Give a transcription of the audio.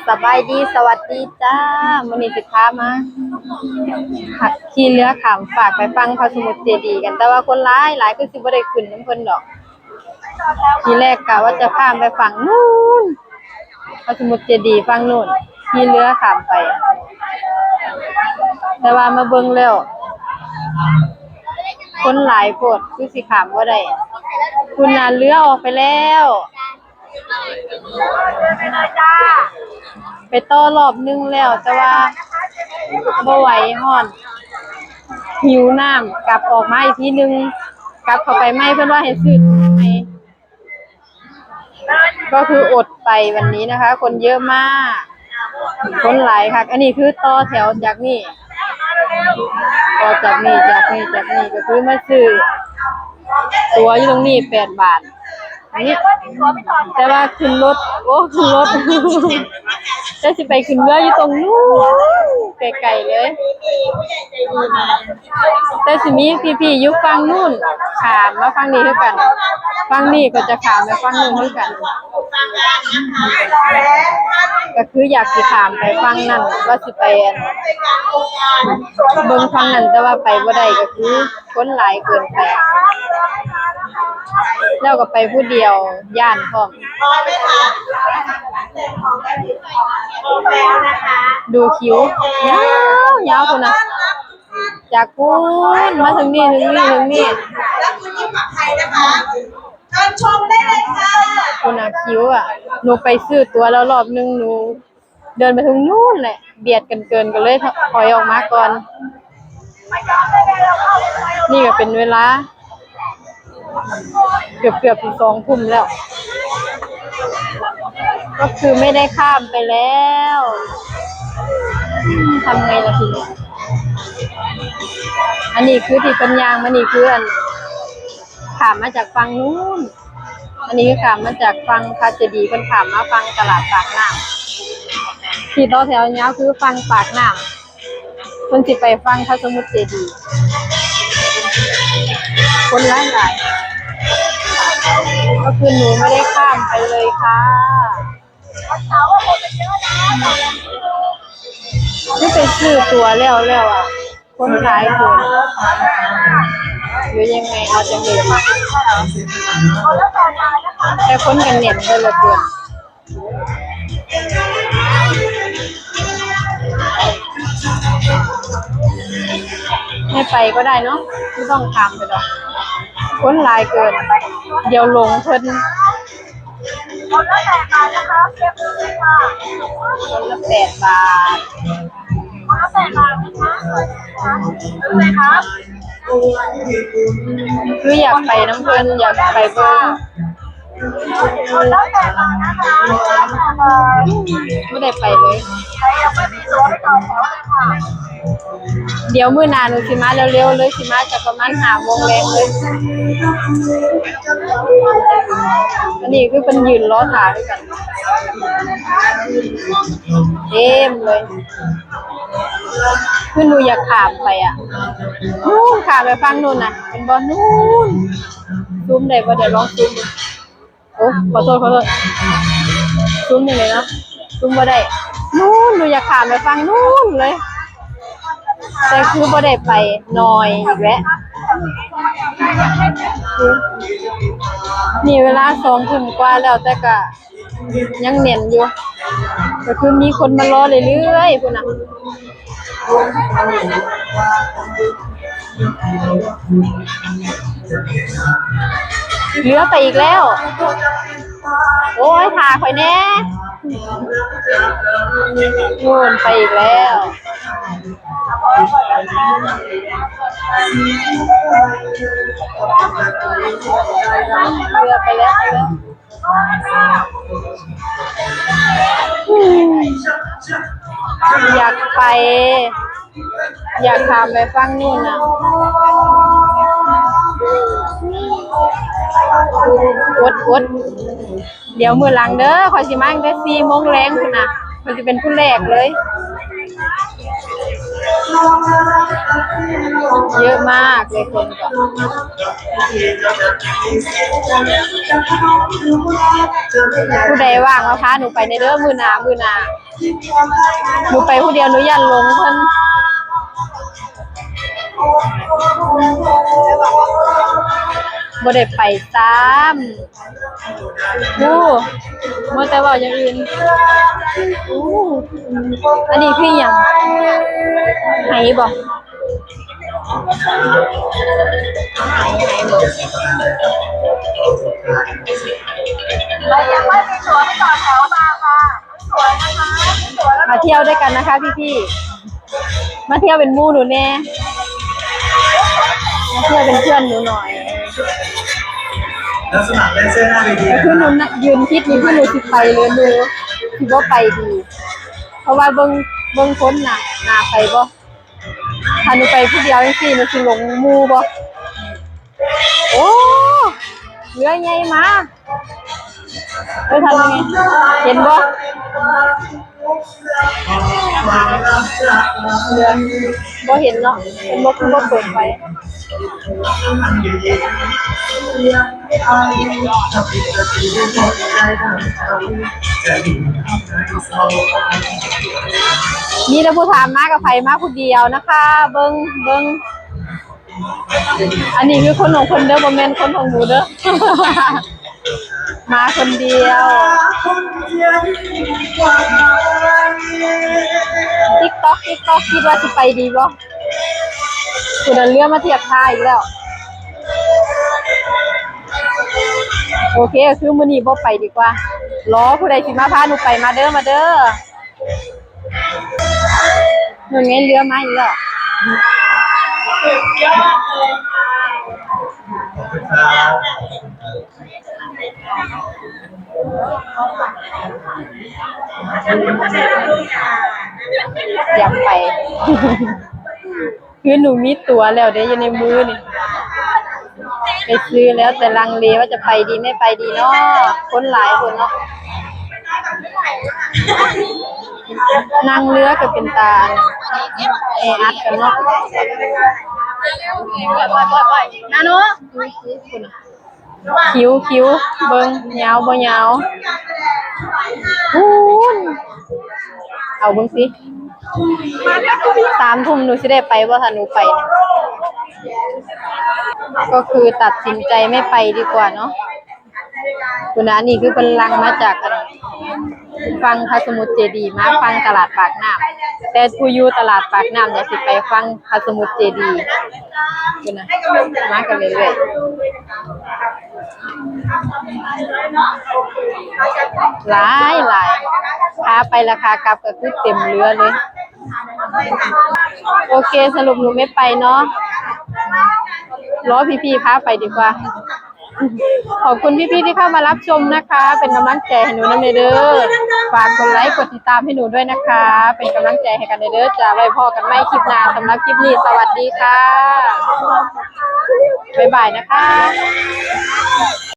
ສະບາຍດີ ສະຫວັດດີຈ້າ. ມື້ນີ້ຊິພາມາ ຂີ່ເຮືອຂ້າມຟາກໄປຝັ່ງພະສະມຸດເຈດີກັນ, ແຕ່ວ່າຄົນຫຼາຍຫຼາຍ ຄືຊິບໍ່ໄດ້ຂຶ້ນນຳເພິ່ນດອກ. ທີແລກກະວ່າຈະຂ້າມໄປຝັ່ງນູ້ນ ພະສະມຸດເຈດີຝັ່ງນູ້ນ, ຂີ່ເຮືອຂ້າມໄປ, ແຕ່ວ່າມາເບິ່ງແລ້ວ ຄົນຫຼາຍໂພດ ຄືຊິຂ້າມບໍ່ໄດ້. ພຸ້ນນະ ເຮືອອອກໄປແລ້ວ. ໄປຕໍ່ລອບໜຶ່ງແລ້ວ ແຕ່ວ່າບໍ່ໄຫວ ຮ້ອນ ຫິວນ້ຳ ກັບອອກມາອີກທີໜຶ່ງ. ກັບເຂົ້າໄປໃໝ່ ເພິ່ນວ່າໃຫ້ຊື້ໃໝ່ ກໍຄືອົດໄປວັນນີ້ນະຄະ. ຄົນເຍອະມາກ ຄົນຫຼາຍຄັກ. ອັນນີ້ຄືຕໍ່ແຖວຈາກນີ້ ຕໍ່ຈາກນີ້ ຈາກນີ້ ຈາກນີ້ ກໍຄືມາຊື້ ຕົ໋ວຢູ່ຕົງນີ້ແປດບາດນີ້ ແຕ່ວ່າຂຶ້ນລົດ ໂອ້ ຂຶ້ນລົດ ແຕ່ຊິໄປຂຶ້ນເຮືອຢູ່ຕົງນູ້ນ ໄກໆເລີຍ. ແຕ່ຊິມີພີ່ໆຢູ່ຝັ່ງນູ້ນ ຂ້າມມາຝັ່ງນີ້ຄືກັນ, ຝັ່ງນີ້ກໍຈະຂ້າມໄປຝັ່ງນູ້ນຄືກັນ. ກໍຄືຢາກຊິຂ້າມໄປຝັ່ງນັ້ນ ວ່າຊິໄປ ອັນ ເບິ່ງຝັ່ງນັ້ນ ແຕ່ວ່າໄປບໍ່ໄດ້ ກໍຄືຄົນຫຼາຍເກີນໄປ ແລ້ວກໍໄປຜູ້ດຽວ ຢ້ານພ້ອມ ດູຄິວຍາວໆ ພຸ້ນນະ ຈາກພຸ້ນມາເຖິງນີ້ ເຖິງນີ້ ເຖິງນີ້. ພຸ້ນນະ ຄິວອະ ໜູໄປຊື້ຕົ໋ວແລ້ວລອບໜຶ່ງ ໜູ ເດີນໄປເຖິງນູ້ນແຫຼະ ບຽດກັນເກີນ ກໍເລີຍຖອຍອອກມາກ່ອນ. ນີ້ກໍເປັນເວລາເກືອບໆຊິສອງທຸ່ມແລ້ວ ກໍຄືໄມ່ໄດ້ຂ້າມໄປແລ້ວ. ທຳໄງລະທີນີ້? ອັນນີ້ຄືທີ່ເພິ່ນຍ່າງມານີ້ ຄື ອັນ ຂ້າມມາຈາກຝັ່ງນູ້ນ. ອັນນີ້ຄືຂ້າມມາຈາກຝັ່ງພະເຈດີ ເພິ່ນຂ້າມມາຝັ່ງຕະຫຼາດປາກນ້ຳ. ທີ່ຕໍ່ແຖວຍາວຄືຝັ່ງປາກນ້ຳ ເພິ່ນຊິໄປຝັ່ງພະສະມຸດເຈດີ. ຄົນຫຼາຍໆ ກໍຄືໜູໄມ່ໄດ້ຂ້າມໄປເລີຍຄ່ະ. ຄືໄປຊື້ຕົ໋ວແລ້ວ ແລ້ວອະ ຄົນຫຼາຍເກີນ ຫຼືຍັງໄງ ເຮົາຈັ່ງເຫັນ ແຕ່ຄົນກໍແໜ້ນເບີດເຫຼືອເກີນ. ໄມ່ໄປກໍໄດ້ເນາະ ບໍ່ຕ້ອງຂ້າມໄປດອກ ຄົນຫຼາຍເກີນ ດຽວຫຼົງເພິ່ນ. ຄົນລະແປດບາດນະຄະ ເກັບເງິນເລີຍຄ່ະ ຄົນລະແປດບາດ ຄົນລະແປດບາດນະຄະ ເລີຍຄ່ະ. ຄືຢາກໄປນຳເພິ່ນ ຢາກໄປເບິ່ງ ບໍ່ໄດ້ໄປເລີຍ. ດຽວມື້ໜ້າໜູຊິມາເລັວໆເລີຍ ຊິມາຈາກປະມານຫ້າໂມງແລງເລີຍ. ອັນນີ້ຄືເພິ່ນຢືນລໍຖ້າຄືກັນ ເຕັມເລີຍ. ຄືໜູຢາກຂ້າມໄປອະ ນູ້ນ ຂ້າມໄປຝັ່ງນູ້ນນະ ເຫັນບໍ່ ນູ້ນ. ຊູມໄດ້ບໍ່? ດຽວລອງຊູມເບິ່ງ. ໂອ້ ຂໍໂທດ ຂໍໂທດ ຊູມຍັງໄງເນາະ ຊູມບໍ່ໄດ້. ນູ້ນ ໜູຢາກຂ້າມໄປຝັ່ງນູ້ນເລີຍ ແຕ່ຄືບໍ່ໄດ້ໄປ ໜ້ອຍອີກແລ້ວ. ນີ້ເວລາສອງທຸ່ມກວ່າແລ້ວ ແຕ່ກະ ຍັງແໜ້ນຢູ່ ກໍຄືມີຄົນມາລໍເລື້ອຍໆພຸ້ນນະ. ເຫຼືອໄປອີກແລ້ວ ໂອ້ຍ ຖ້າຂ້ອຍແດ່. ໂອ້ຍ ໄປອີກແລ້ວ ເຫຼືອໄປແລ້ວ ໄປແລ້ວ. ຢາກໄປ ຢາກຂ້າມໄປຝັ່ງນູ້ນນະ ອົດໆ ດຽວມື້ຫຼັງເດີ ຂ້ອຍຊິມາຕັ້ງແຕ່ສີ່ໂມງແລງພຸ້ນນະ ຂ້ອຍຊິເປັນຜູ້ແລກເລີຍ. ເຍອະມາກເລີຍຄົນກໍ ຜູ້ໃດວ່າງມາພາໜູໄປແດ່ເດີ ມື້ໜ້າ ມື້ໜ້າ. ໜູໄປຜູ້ດຽວ ໜູຢ້ານຫຼົງເພິ່ນ ບໍ່ໄດ້ໄປຊ້ຳ. ໂອ້ ມັວແຕ່ເວົ້າຢ່າງອື່ນ. ໂອ້ ອັນນີ້ຄືຫຍັງ? ໄຫບໍ່? ມາທ່ຽວດ້ວຍກັນນະຄະພີ່ໆ ມາທ່ຽວເປັນໝູ່ໜູແດ່ ມາທ່ຽວເປັນເພື່ອນໜູໜ້ອຍ. ແລ້ວສະໝັກແດນເຊີໜ້າເວທີ ຄື ນະ ໜູນະ ຢືນຄິດນີ້ ຄືໜູຊິໄປ ຫຼື ໜູຊິບໍ່ໄປດີ ເພາະວ່າເບິ່ງ ເບິ່ງຄົນໜ້າ ໜ້າໄປບໍ່? ຖ້າໜູໄປຜູ້ດຽວຈັ່ງຊີ້ ໜູຊິຫຼົງໝູ່ບໍ່? ໂອ້ ເຮືອໃຫຍ່ມາ. ເອີ ທຳຍັງໄງ? ເຫັນບໍ່? ເຮືອ ບໍ່ເຫັນເນາະ ເພິ່ນບໍ່ ຄືບໍ່ເປີດໄຟ. ມີແຕ່ຜູ້ຖາມມາ ກັບໃຜມາຜູ້ດຽວນະຄະ ເບິ່ງ ເບິ່ງ. ອັນນີ້ຄືຄົນຂອງເພິ່ນເດີ ບໍ່ແມ່ນຄົນຂອງໜູເດີ ມາຄົນດຽວ. ຕິກຕັອກ ຕິກຕັອກ ຄິດວ່າຊິໄປດີບໍ່? ຜູ້ນັ້ນເຮືອມາທຽບທ່າອີກແລ້ວ. ໂອເຄ ຄືມື້ນີ້ບໍ່ໄປດີກວ່າ ລໍຜູ້ໃດຊິມາພາໜູໄປ ມາເດີ ມາເດີ. ນັ້ນໄງ ເຮືອມາອີກແລ້ວ. ຢາກໄປ ຄືໜູມີຕົ໋ວແລ້ວເດ້ ຢູ່ໃນມືນີ້. ໄປຊື້ແລ້ວ ແຕ່ລັງເລວ່າຈະໄປດີ ໄມ່ໄປດີເນາະ ຄົນຫຼາຍໂພດເນາະ. ນັ່ງເຮືອກໍເປັນຕາແອອັດກັນເນາະ. ນາໂນ ຄິວ ຄິວ ເບິ່ງຍາວບໍ່ຍາວ. ພຸ້ນ ເອົາເບິ່ງຊິ ສາມທຸ່ມ ໜູຊິໄດ້ໄປບໍ່ ຖ້າໜູໄປ? ກໍຄືຕັດສິນໃຈໄມ່ໄປດີກວ່າເນາະ. ພຸ້ນນະ ອັນນີ້ຄືເພິ່ນຫຼັ່ງມາຈາກ ອັນ ຝັ່ງພະສະມຸດເຈດີ ມາຝັ່ງຕະຫຼາດປາກນ້ຳ ແຕ່ຜູ້ຢູ່ຕະຫຼາດປາກນ້ຳ ຢາກຊິໄປຝັ່ງພະສະມຸດເຈດີ. ພຸ້ນນະ ມາກັນເລື້ອຍໆ ຫຼາຍໆ ຂາໄປແລະຂາກັບກໍຄືເຕັມເຮືອເລີຍ. ໂອເຄ ສະຫຼຸບໜູໄມ່ໄປເນາະ ລໍພີ່ໆພາໄປດີກວ່າ. ຂອບຄຸນພີ່ໆທີ່ເຂົ້າມາຮັບຊົມນະຄະ ເປັນກຳລັງໃຈໃຫ້ໜູນຳແດ່ເດີ. ຝາກກົດໄລກົດຕິດຕາມໃຫ້ໜູດ້ວຍນະຄະ ເປັນກຳລັງໃຈໃຫ້ກັນແດ່ເດີ. ຈະໄວ້ພໍ້ກັນໃໝ່ຄລິບໜ້າ. ສຳລັບຄລິບນີ້ ສະຫວັດດີຄ່ະ ບາຍບາຍນະຄະ.